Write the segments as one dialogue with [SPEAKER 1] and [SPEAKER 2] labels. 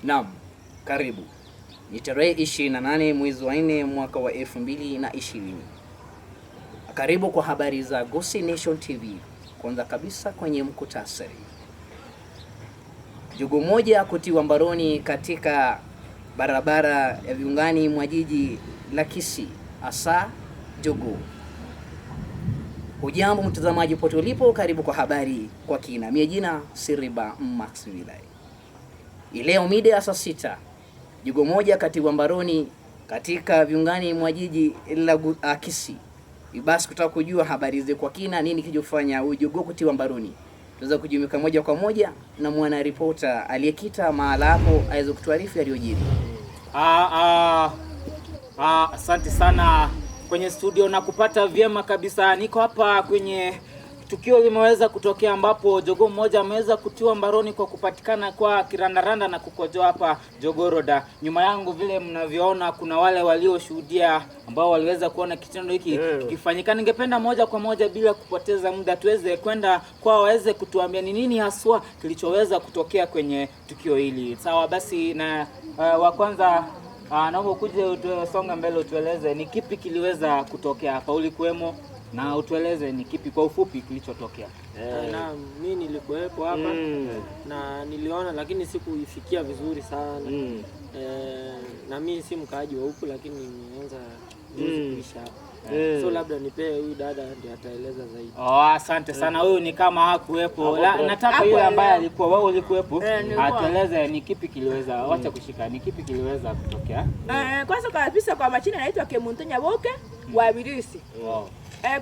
[SPEAKER 1] Naam, karibu. Ni tarehe 28 mwezi wa 4 mwaka wa 2020. Karibu kwa habari za Gusii Nation TV. Kwanza kabisa kwenye mkutasari. Jogoo moja kutiwa mbaroni katika barabara ya viungani mwa jiji la Kisii, hasa jogoo. Hujambo mtazamaji popote ulipo, karibu kwa habari kwa kina. Mie jina Siriba Max Vilai. Ileo mida ya saa 6 jogoo moja katiwa mbaroni katika viungani mwa jiji la Kisii. Basi kutaka kujua habari hizi kwa kina, nini kilichofanya huyu jogoo kutiwa mbaroni, tunaweza kujumuika moja kwa moja na mwana ripota aliyekita mahala hapo aweze kutuarifu yaliyojiri.
[SPEAKER 2] Asante sana kwenye studio na kupata vyema kabisa. Niko hapa kwenye tukio limeweza kutokea ambapo jogoo mmoja ameweza kutiwa mbaroni kwa kupatikana kwa kirandaranda na kukojoa hapa Jogoo Road. Nyuma yangu vile mnavyoona kuna wale walioshuhudia ambao waliweza kuona kitendo hiki kikifanyika. Ningependa moja kwa moja bila kupoteza muda tuweze kwenda kwa waweze kutuambia ni nini haswa kilichoweza kutokea kwenye tukio hili. Sawa basi, na wa kwanza naomba ukuje utusonga mbele utueleze ni kipi kiliweza kutokea hapa, ulikuwemo na utueleze ni kipi kwa ufupi kilichotokea.
[SPEAKER 3] Naam, mimi nilikuwepo hapa na niliona, lakini sikuifikia vizuri sana. Na mimi si mkaaji wa huku, lakini nimeanza juzi kuishi hapa. So labda nipee huyu dada ndiye ataeleza zaidi.
[SPEAKER 2] Oh, asante sana. Huyu ni kama hakuwepo. Nataka yule ambaye alikuwa, wewe ulikuwepo, atueleze ni kipi kiliweza, wacha kushika, ni kipi kiliweza kutokea.
[SPEAKER 4] Kwanza kabisa kwa majina naitwa Kemunto Nyaboke wa Birisi.
[SPEAKER 2] Wow.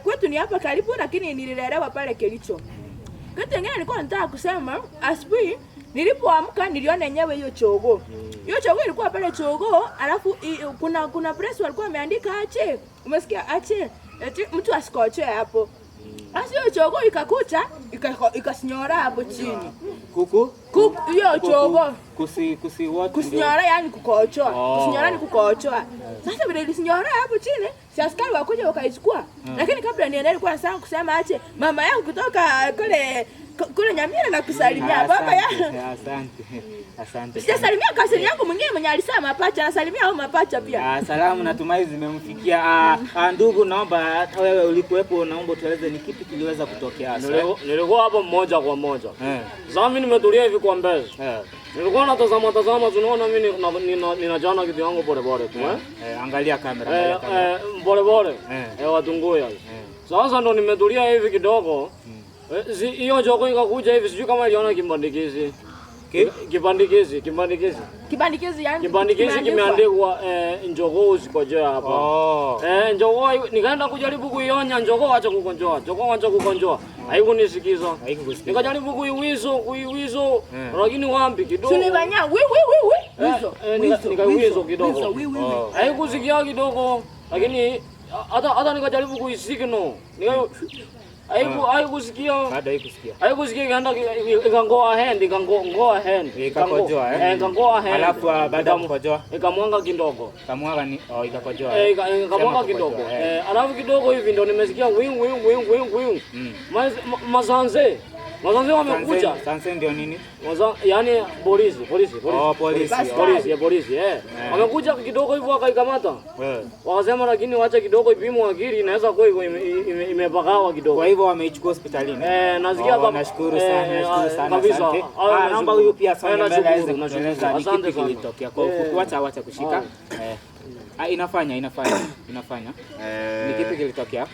[SPEAKER 4] Kwetu ni hapa karibu, lakini nililelewa pale Kericho. Kitu kingine nilikuwa nataka kusema, asubuhi nilipoamka niliona yenyewe hiyo chogo. Hiyo chogo ilikuwa pale chogo, alafu kuna press walikuwa wameandika ache. Umesikia ache? Eti mtu asikochoe hapo. Basi hiyo chogo ikakuta ikasinyora hapo chini.
[SPEAKER 2] Kuku?
[SPEAKER 4] Kuku hiyo chogo.
[SPEAKER 2] Kusi what?
[SPEAKER 4] Kusinyora yani kukochoa. Kusinyora ni kukochoa. Sasa vile ilisinyora hapo chini, si askari wakuja wakaichukua. Lakini kabla niendelee nilikuwa nasahau kusema ache mama yangu kutoka kule Nyamira na kusalimia baba ya.
[SPEAKER 2] Asante. Asante.
[SPEAKER 4] Sijasalimia kasini yangu mwingine mwenye alisema mapacha, anasalimia au mapacha pia.
[SPEAKER 2] Salamu natumai zimemfikia. Ndugu, naomba hata wewe ulikuwepo, naomba utueleze ni kipi kiliweza kutokea hasa.
[SPEAKER 5] Nilikuwa hapo mmoja kwa moja. Sasa mimi nimetulia hivi kwa mbele. Nilikuwa natazama tazama, tunaona mimi ninajana kitu yangu pole pole tu.
[SPEAKER 2] Angalia kamera, angalia kamera.
[SPEAKER 5] Pole pole. Watunguya. Sasa ndo nimetulia hivi kidogo. Hiyo jogoo ikakuja hivi, sijui kama iliona kibandikizi. Kibandikizi.
[SPEAKER 4] Kibandikizi yani
[SPEAKER 5] Kibandikizi kimeandikwa njogoo usikojoe hapa. Njogoo nikaenda kujaribu kuionya njogoo acha kukonjoa. Njogoo acha kukonjoa. Haikunisikiza. Nikajaribu kuiwizo, lakini wapi kidogo.
[SPEAKER 4] Tulibanya wi wi wi wi. Wizo.
[SPEAKER 5] Nikaiwizo kidogo.
[SPEAKER 4] Wizo, wi wi wi.
[SPEAKER 5] Haikusikia kidogo, lakini hata nikajaribu kuisigno. Haikusikia.
[SPEAKER 2] Bado haikusikia.
[SPEAKER 5] Haikusikia, ikaenda ikangoa hand, ikangoa hand.
[SPEAKER 2] Ikakojoa, eh?
[SPEAKER 5] Ikangoa hand.
[SPEAKER 2] Alafu baada ya kukojoa?
[SPEAKER 5] Ikamwanga kidogo.
[SPEAKER 2] Ikamwanga ni, oh, ikakojoa.
[SPEAKER 5] Ikamwanga
[SPEAKER 2] Sema
[SPEAKER 5] kidogo.
[SPEAKER 2] kukojoa,
[SPEAKER 5] Alafu kidogo hivi ndo nimesikia wing wing wing wing wing. Mazanze. Mazanze wamekuja.
[SPEAKER 2] Sanse ndio nini?
[SPEAKER 5] Yani polisi, polisi, polisi.
[SPEAKER 2] Oh, polisi.
[SPEAKER 5] Polisi, ya polisi, Wamekuja kidogo hivyo wakaikamata. Wakasema lakini wacha kidogo ipimwe akili, inaweza kuwa iko imepakawa kidogo.
[SPEAKER 2] Kwa hivyo wameichukua hospitalini.
[SPEAKER 5] Nasikia
[SPEAKER 2] Nashukuru sana, nashukuru sana,
[SPEAKER 5] kabisa.
[SPEAKER 2] asante. Naomba huyu pia asonge mbele aweze
[SPEAKER 5] Nashukuru.
[SPEAKER 2] kutueleza ni
[SPEAKER 5] Asante
[SPEAKER 2] kipi
[SPEAKER 5] sana.
[SPEAKER 2] kilitokea. Kwa ufupi, wacha kushika. Inafanya. Ni kipi kilitokea?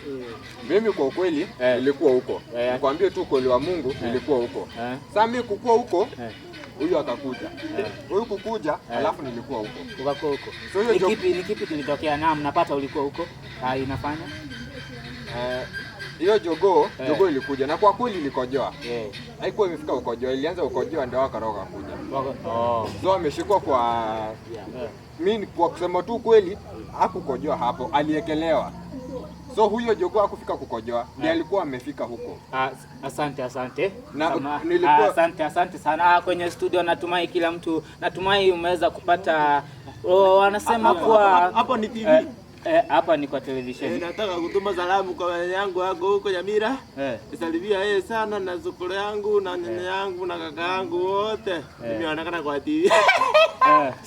[SPEAKER 6] Mimi kwa ukweli nilikuwa huko. Nikwambie tu ukweli wa Mungu, nilikuwa huko. Sasa mimi kukua huko, huyu akakuja. Huyu kukuja, alafu nilikuwa huko.
[SPEAKER 2] Ukakuwa huko.
[SPEAKER 6] So hiyo
[SPEAKER 2] Ni kipi kilitokea? Naam, napata ulikuwa huko. Inafanya?
[SPEAKER 6] Hiyo jogoo ilikuja na kwa kweli ilikojoa. Haikuwa imefika ukojoa, ilianza ukojoa ndio wakaroga kuja. So ameshikwa kwa mimi kwa kusema tu kweli hakukojoa hapo, aliekelewa. So huyo jogoo hakufika kukojoa, ndiye alikuwa amefika huko.
[SPEAKER 2] Asante, asante.
[SPEAKER 6] Na, nilikuwa
[SPEAKER 2] Asante, asante sana. Kwenye studio natumai kila mtu, natumai umeweza kupata, wanasema kuwa
[SPEAKER 7] Hapo ni TV.
[SPEAKER 2] Hapa ni kwa televisheni.
[SPEAKER 7] Nataka kutuma salamu kwa nyanya yangu wako huko Nyamira. Nisalimia yeye sana na zukuru yangu na nyanya yangu na kaka yangu wote. Nimeonekana kwa TV.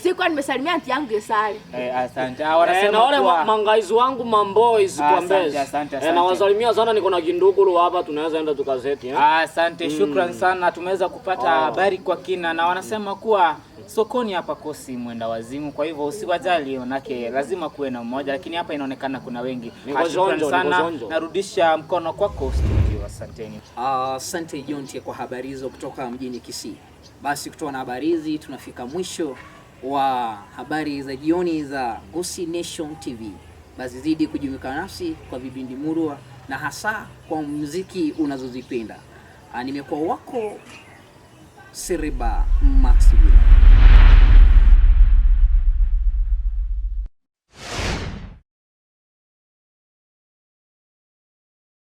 [SPEAKER 4] Sikuwa nimesalimia anti yangu Yesari.
[SPEAKER 2] Asante.
[SPEAKER 5] Na
[SPEAKER 2] Wanasema
[SPEAKER 5] wale
[SPEAKER 2] kuwa
[SPEAKER 5] mangaizi wangu mamboys kwa
[SPEAKER 2] Asante,
[SPEAKER 5] Mbezi.
[SPEAKER 2] asante, asante.
[SPEAKER 5] Na wasalimia sana, niko na kindukulu hapa, tunaweza enda tukazeti eh.
[SPEAKER 2] Asante, shukran sana. Tumeweza kupata habari kwa kina na wanasema kuwa sokoni hapa kosi mwenda wazimu, kwa hivyo usiwajali, manake lazima kuwe na mmoja, lakini hapa inaonekana kuna wengi.
[SPEAKER 5] Niko
[SPEAKER 2] Shukran
[SPEAKER 5] zonjo, niko
[SPEAKER 2] sana,
[SPEAKER 5] zonjo.
[SPEAKER 2] narudisha mkono kwako studio, asanteni.
[SPEAKER 1] Asante Jonte kwa habari hizo kutoka mjini Kisii. Basi kutoka na habari hizi tunafika mwisho wa habari za jioni za Gusii Nation TV. Basi zidi kujumuika nasi kwa vipindi murwa na hasa kwa muziki unazozipenda. Nimekuwa wako Siriba Max Wilai.